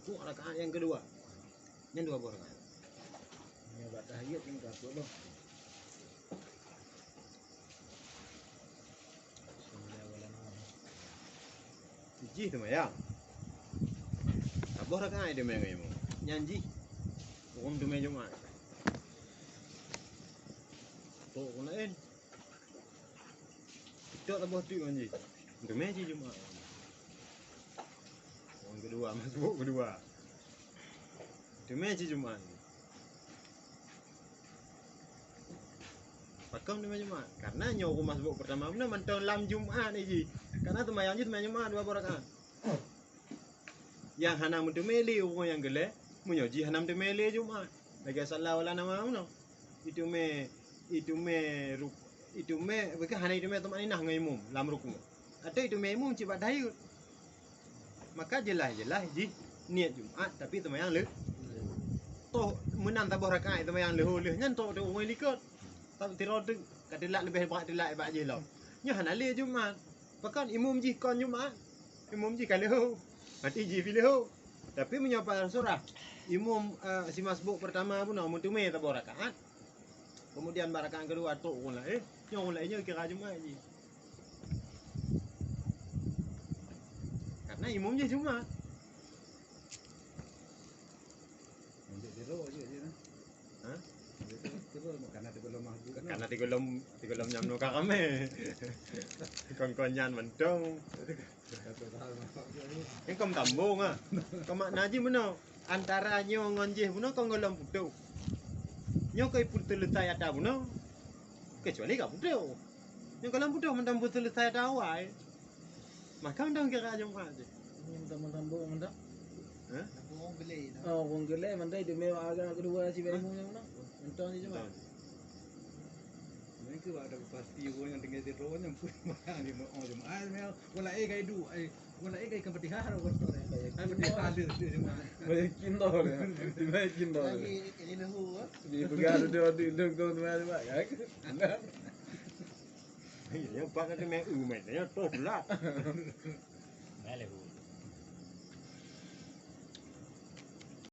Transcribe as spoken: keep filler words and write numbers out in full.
Masbuk rakaat nyang keudua. Nyan dua boh rakaat. Nyoe bak tahiyat nyang ka peuet boh. Jih teumayang. Saboh rakaat teumayang ngon imum. Nyan jih. Ureueng teumayang Jumat. Tok ureueng laén. Tok saboh teuk ngon jih. Teumayang jih Jumat. Ureueng keudua, masbuk keudua. Teumayang jih Jumat. Pakon teumayang Jumat? Karena nyoe ureueng masbuk peurtama bunoe mantong lam Jumat jih. Karena teumayang jih teumayang Jumat dua boh rakaat. Nyang hana meuteumé lé ureueng nyang geulée, meunyoe jih hana meuteumé lé Jumat. Lagée salat wala nama bunoe. Iteumé, iteumé ruk-, iteumé, bukan hana iteumé tumakninah ngon imum lam rukun. Atau iteumé imum cit bak tahiyat. Maka jeulaih-jeulaih jih niet Jumat, tapi teumayang lé-, toh meunan saboh rakaat teumayang leuhô lheueh nyan toh ureueng likot. Tapi tiroe teuk ka teulat leubeh brat teulat bak jih lom. Nyoe hana lé Jumat. Pakon imum jih kon Jumat. Imum jih ka leuhô. Berarti jih pih leuhô. Tapi meunyoe pasoe surah, imum, eh, si masbuk peurtama bunoe meuteumé saboh rakaat. Kemudian bak rakaat keudua tok ureueng laén, nyoe ureueng laén nyoe kira Jumat jih. Karena imum jih Jumat. Untuk tiroe je, je, nah. Ha? Untuk tiroe, karena tigohlom masbuk, nah. Karena tigohlom, tigohlom nyang nyoe ka ramé. Kon-kon nyan mantong. Nyang kon tambong ah. Kon makna jih meunoe. Antara nyoe ngon jih bunoe kon gohlom putôh. Nyoe kon putôh leutai ata bunoe. Kecuali ka putôh. Nyoe gohlom putôh mantong putôh leutai ata awai. Maka mantong kira Jumat jih. Ini mantong-mantong tambong mantong. Hah? Oh, ureueng geulée mantong itu mewah agak kedua si Baimu nyang meunoe. Mantong jih Jumat. Mantong. Nyan keuh bak ada pasti ureueng nyang tinggai sidroe nyan pun bayang di meu'oh Jumat. Ai, meu'oh. Wala eh kai du, ai, wala eh kai kan Fatihah ro. Ai Fatihah ada tu Jumat. Bayakin dah dia. Bayakin dah dia. Lagi ini lahu, ah. Dia pegang dia dia dia dia tu Jumat. Ya, empat kali main u main. Ya, toh lah. Main lahu.